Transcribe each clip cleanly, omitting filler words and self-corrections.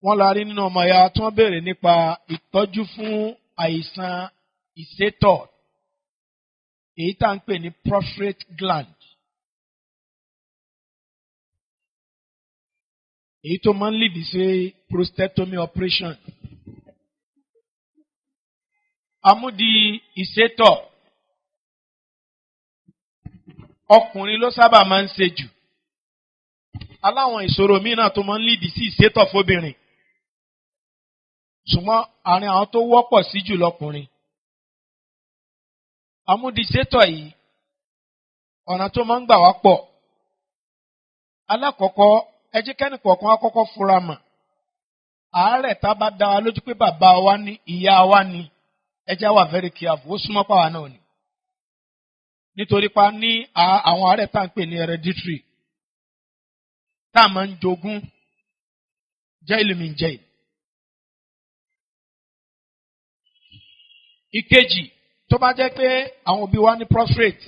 Wọ́n la rí nínú ọmọ ya tí wọ́n béèrè nípa ìtọ́jú fún àìsàn ìsétọ̀, èyí tá à ń pè ní prostate gland, èyí tó máa ń lead sí prostatectomy operation. Amúdi ìsétọ̀, ọkùnrin ló sábà máa ń ṣe jù. Aláwọn ìṣòro míì náà tó máa ń lead sí ìsétọ̀ fóbìnrin, ṣùgbọ́n àárín àwọn tó wọ́pọ̀ sí jù lọkùnrin. Amúdi ìsétọ̀ yìí, ọ̀nà tó máa ń gbà wá pọ̀. Alákọ̀ọ́kọ́, ẹ jẹ́ kẹ́nì kọ̀ọ̀kan á kọ́kọ́ fura mọ̀. Àárẹ̀ tá a bá dá wa lójú pé bàbá wa ní, ìyá wa ní, ẹ jẹ́ wà very careful, ó súnmọ́ pàwa náà ni. Nítorí pa ní àwọn àárẹ̀ tá à ń pè ní hereditary, tá a máa ń jogún, jẹ́ ìlú mi jẹ́ ìlú. Ìkejì, tó bá jẹ́ pé àwọn òbí wa ní prostate,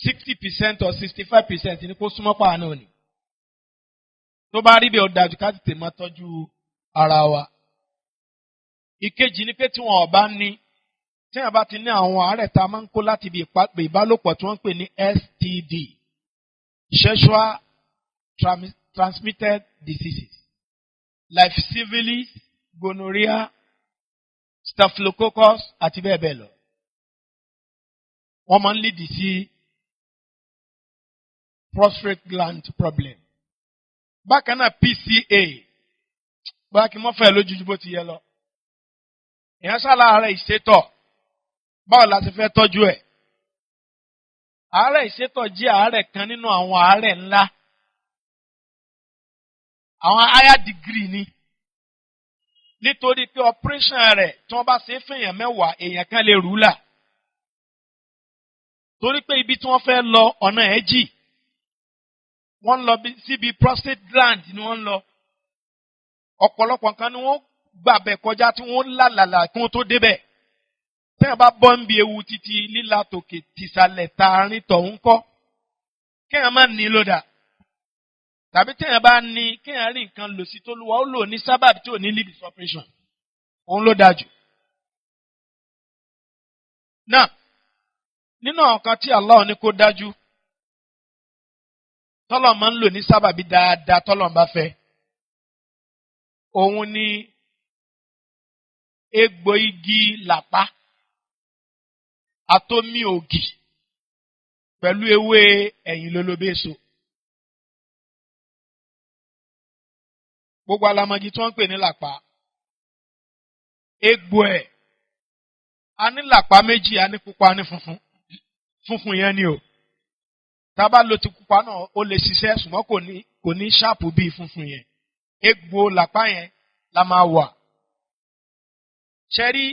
60% or 65% ní kó súnmọ́ pàwa náà ni. Tó bá rí bí, ó dájú ká tètè máa tọ́jú ara wa. Ìkejì ni pé tí wọn ò bá ní, tí wọn bá ti ní àwọn àárẹ̀ tá a máa ń kó láti ibi ìbálòpọ̀ tí wọ́n ń pè ní STD, sexual transmitted diseases like syphilis, gonorrhea, staphylococcus àti bẹ́ẹ̀ bẹ́ẹ̀ lọ. Wọ́n máa ń lead sí prostate gland problem. Bákan náà, PCA, bóyá kí n mọ́ fẹ́ lójújú bó ti yẹ lọ. Èèyàn ṣàlàárẹ̀ ìsétọ̀, báwo la ti fẹ́ tọ́jú ẹ̀? Àárẹ̀ ìsétọ̀ jẹ́ àárẹ̀ kan nínú àwọn àárẹ̀ ńlá. Àwọn higher degree ni. Nítorí pé operation rẹ̀, tí wọ́n bá ṣe é fún èèyàn 10, èèyàn kan lè rú là. Torí pé ibi tí wọ́n fẹ́ lọ, ọ̀nà ẹ̀ jì. Wọ́n ń lọ síbi prostate gland ni wọ́n ń lọ. Ọ̀pọ̀lọpọ̀ nǹkan ni wọ́n gbàbẹ̀ kọjá tí wọ́n lálàlà kí wọ́n tó débẹ̀. Tí wọ́n bá bọ́ ń bi ewu títí líla tòkè tìsàlẹ̀ tààrin tọ̀hún kọ́, kéèyàn má ní lódà. Tàbí téèyàn bá ní, kéèyàn rí nǹkan lò sí tólúwa ó lò ní sábàbí tí ò ní lead operation. Òun ló dájú. Náà, nínú àwọn kan tí Allah ní kó dájú, tọ́lọ̀ máa ń lò ní sábàbí dáadáa tọ́lọ̀ bá fẹ́. Òun ni egbò igi làpá, àtomi ògì pẹ̀lú ewé ẹ̀yìn lólobéso. Gbogbo alamagi tí wọ́n ń pè ní làpá. Egbò ẹ̀, a ní làpá méjì, a ní pupa, a ní funfun. Funfun yẹn ni o. Tá a bá lo ti pupa náà, ó lè ṣiṣẹ́, ṣùgbọ́n kò ní ṣáàpù bíi funfun yẹn. Egbò làpá yẹn la máa wà. Ṣẹ́rí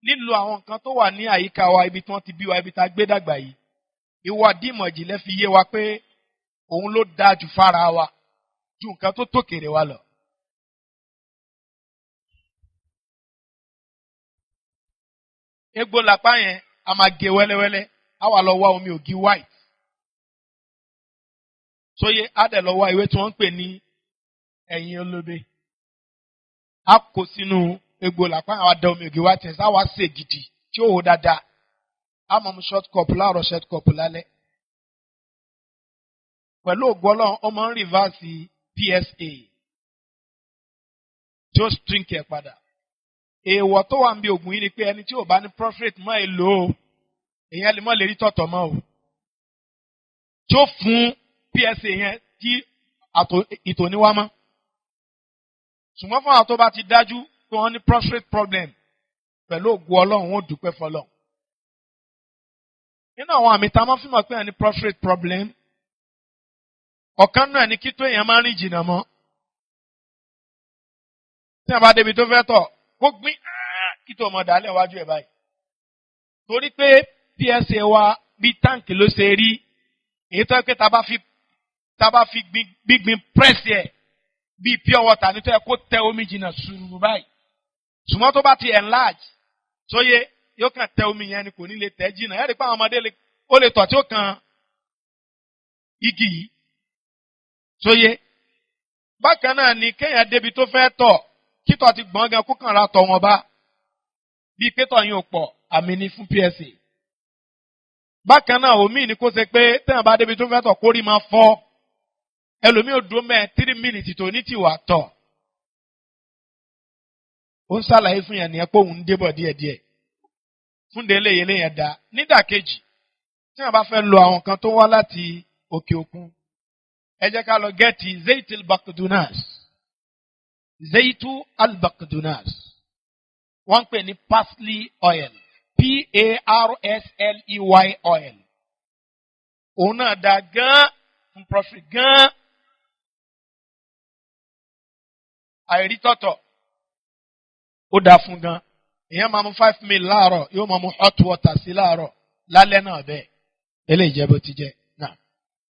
lílo àwọn nǹkan tó wà ní àyíká wa, ibi tí wọ́n ti bí wa, ibi tá a gbé dàgbà yìí. Ìwádìí ìmọ̀ ìjìnlẹ̀ fi yé wa pé òun ló dáa jù fára wa ju nǹkan tó tòkèrè wa lọ. Egbò làpá yẹn, a máa gé wẹ́lẹ́wẹ́lẹ́, a wà lọ wá omi ògì white. Sóyè, á dẹ̀ lọ wá ewé tí wọ́n ń pè ní ẹ̀yìn olóbe. A kó sínú egbò làpá yẹn, a wá da omi ògì white yẹn, á wá sè gidi tí ó hó dáadáa. A máa mu short cup láàárọ̀, short cup lálẹ́. Pẹ̀lú ògo Ọlọ́run, ó máa ń rìvásì PSA tí ó shrink ẹ̀ padà. Èèwọ̀ tó wà ń bí ògùn yìí ni pé ẹni tí ò bá ní prostate mọ́ èlò o, èèyàn lè mọ́ lè rí tọ̀tọ̀ mọ́ o. Tí ó fún PSA yẹn tí ìtò ní wá mọ́. Ṣùgbọ́n fún àwọn tó bá ti dájú pé wọ́n ní prostate problem, pẹ̀lú ògo Ọlọ́run, ó dúpẹ́ fọlọ́run. Nínú àwọn àmì tá a máa fi mọ̀ pé ẹni prostate problem, ọ̀kan náà ni kí tó èèyàn máa ń rìn jìnnà mọ́. Tí wọ́n bá débi tó fẹ́ tọ̀, kó gbín kí tó mọ̀ dálẹ̀ wájú ẹ̀ báyìí. Torí pé PSA wa bí táǹkì ló ṣe rí, èyí tó yẹ pé tá a bá fi gbígbin press ẹ̀ bíi pure water ní tó yẹ kó tẹ omi jìnnà sùúrù báyìí. Ṣùgbọ́n tó bá ti enlarge, sóye, yóò kàn tẹ omi yẹn ni, kò ní lè tẹ̀ jìnnà. Ẹ rí i pé àwọn ọmọdé ó lè tọ̀ tí ó kan igi yìí. Sóye. Bákan náà ni kéèyàn débi tó fẹ́ tọ̀, kítọ̀ ti gbọ̀n gan kó kàn ra tọ̀ wọn bá. Bíi pé tọ̀ yín ò pọ̀, àmì ni fún PSA. Bákan náà, omi ni kó ṣe pé téèyàn bá débi tó fẹ́ tọ̀, kórìí máa fọ́. Ẹlòmíì ò dúró mẹ́ẹ̀ 3 minutes tó ní tìwà tọ̀. Ó ń ṣàlàyé fún yẹn nìyẹn pé òun ń débọ̀ díẹ̀díẹ̀. Fún délé yẹn léyìn dá. Nídàkejì, tí wọ́n bá fẹ́ lo àwọn kan tó wá láti òkè òkun, ẹ jẹ́ ká lọ get zaitul bakdunas. Zaitu albakdunas. Wọ́n ń pè ní parsley oil. Parsley oil. Òun náà da gan fún prostate gan. Àìrítọ̀tọ̀ ó dáa fún gan. Èèyàn máa mu 5 mil láàárọ̀, yóò máa mu hot water sí láàárọ̀, lálẹ́ náà bẹ́ẹ̀. Eléyìí jẹ́ bó ti jẹ́.